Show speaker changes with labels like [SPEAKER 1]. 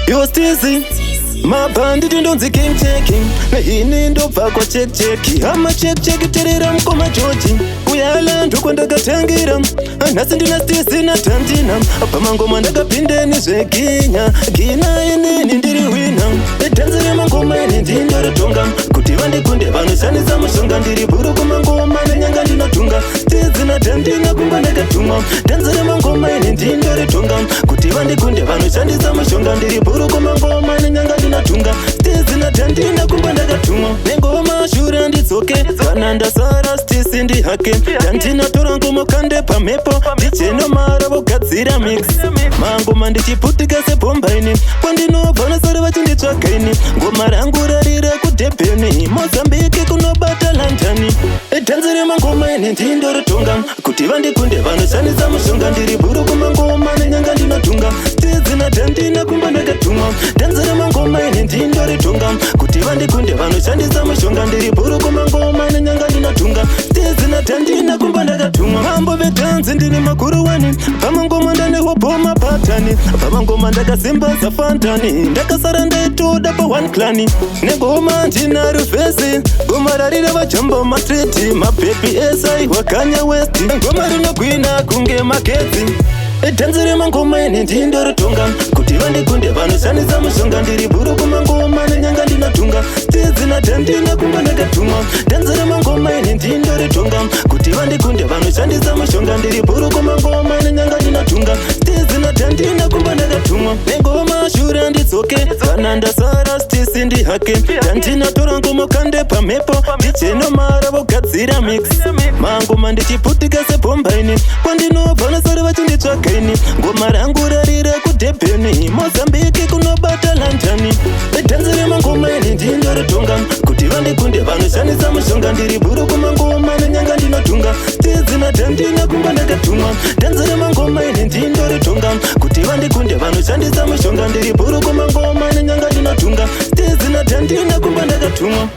[SPEAKER 1] Yo Stizi, mabhanditi, ndonzi King Cheki, ini ndobva kwaChek Cheki. Hama Chek Cheki, terera mukoma George, kuyala ndokondakatangira. Nhasi ndina Stizi naTandina pamangoma, ndakapindeni zveginya gina. Inini ndiri winner, dhanzi remangoma ini ndindoritonga. Kuti vandikunde vanoshandisa mushonga, ndiri bhuru kumangoma, nenyanga ndinotunga. Stizi naTandina kumba ndakatumwa. Dhanzi remangoma ini ndindoritonga. Kuti vandikunde vanoshandisa mushonga, ndiri bhuru kumangoma, nenyanga ndinotunga. Stizi naTandina kumba ndakatumwa nengoma, shure ndidzoke. Kana ndasara, Stisi ndihake. Tandina tora ngoma kande pamhepo, ndichenomara vogadzira mix. Mangoma ndichiputika sebhomba ini, kwandinobva nosara vachinditsvaga ini. Ngoma rangu rarira kuDurban, Mozambique, kunobata London. Dhanzi remangoma ini ndindoritonga. Kuti vandikunde vanoshandisa mushonga, ndiri bhuru kumangoma, nenyanga ndinotunga. Stizi naTandina kumba ndakatumwa. Dhanzi remangoma ini ndindoritonga. Kuti vandikunde vanoshandisa mushonga, ndiri bhuru kumangoma, nenyanga ndinotunga. Stizi naTandina kumba ndakatumwa. Mambo vedhanzi, ndini makuru wani pamangoma, ndanehobhoma patani pamangoma, ndakasimba zafantani. Ndakasara ndaitoda pa one clan negoma, ndina rufesi. Goma rarira vajamba mastreet, mapepi esai wakanya West. Ngoma rinogwina kunge magetsi. Dhanzi remangoma ini ndindoritonga. Kuti vandikunde vanoshandisa mushonga, ndiri bhuru kumangoma, nenyanga ndinotunga. Stizi naTandina kumba ndakatumwa. Dhanzi remangoma ini ndindoritonga. Kuti vandikunde vanoshandisa mushonga, ndiri bhuru kumangoma, nenyanga ndinotunga. Stizi naTandina kumba ndakatumwa nengoma, shure ndidzoke. Kana ndasara, Stisi ndihake. Tandina tora ngoma kande pamhepo, ndichenomara vogadzira mix. Mangoma ndichiputika sebhomba ini, kwandinobva nosara vachinditsvaga ini. Ngoma rangu rarira kuDurban, Mozambique, kunobata London. Dhanzi remangoma ini ndindoritonga. Kuti vandikunde vanoshandisa mushonga, ndiri bhuru kumangoma, nenyanga ndinotunga. Stizi naTandina kumba ndakatumwa. Dhanzi remangoma ini ndindoritonga. Kuti vandikunde vanoshandisa mushonga, ndiri bhuru kumangoma, nenyanga ndinotunga. Stizi naTandina kumba ndakatumwa.